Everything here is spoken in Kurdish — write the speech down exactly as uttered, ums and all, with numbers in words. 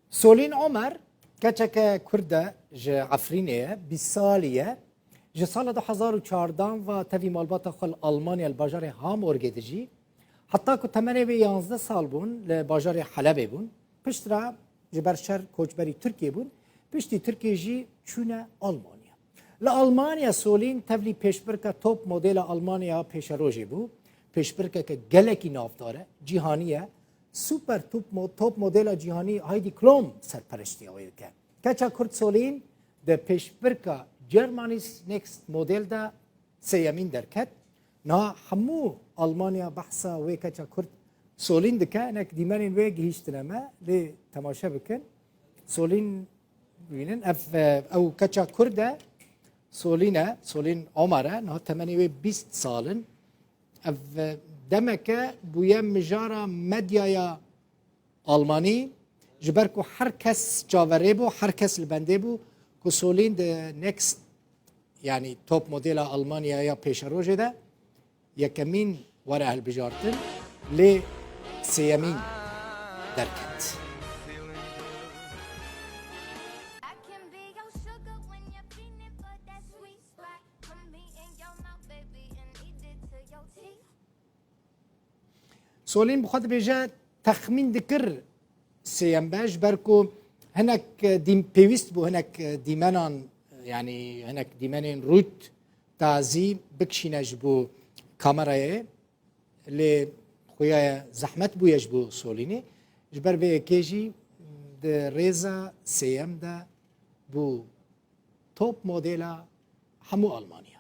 Solîn Omer, keçeke Kurd e, ji Efrînê ye, bîst salî ye. Ji sala du hezar û çardan ve tevî malbata xwe li Almanya, li bajarê Hamburgê dijî. Heta ku temenê wê yanzdeh sal bûn, li bajarê Helebê bûn. Piştre ji ber şer koçberî Tirkiyê bûn. Piştî Tirkiyê jî çûne Almanya. Li Almanya Solîn tevlî pêşbirka top modela Almanya pêşerojê bû. Pêşbirkeke gelekî navdar e, cîhanî ye. Super top, mo- top modela cîhanî Heidi Klum serpereştiya wê dike. Keça Kurd Solîn di pêşbirka Germany's Next Model de sêyemîn derket. Niha hemû Almanya behsa wê keça Kurd Solîn dike. Hinek dîmenên wê gihîştine me, lê temaşe bikin. Solîn bibînin. Ev, e, ew keça Kurd e. Solîn e. Solîn Omar e. Niha temenê wê bîst sal in. Ev, e, demeke bûye mijara medyaya Almanî, ji ber ku her kes çaverê bû, her kes li bendê bû ku Solîn di Next, yanî top modela Almanya ya pêşerojê de yekemîn were hilbijartin, lê sêyemîn derket. I can be your sugar when you're feeling for that sweet spot. Put me in your mouth, baby, and eat it to your teeth. Solîn bi xwe dibêje, texmîn dikir sêyem be, ji ber ku hinek, e, dîm-, pêwîst bû hinek, e, dîmenan, yanî hinek dîmenên rût tazî bikişîne ji bo kamerayê, lê xuya ye zehmet bûye ji bo Solînê. Ji ber vê yekê jî di rêza sêyem de bû top modela hemû Almanya.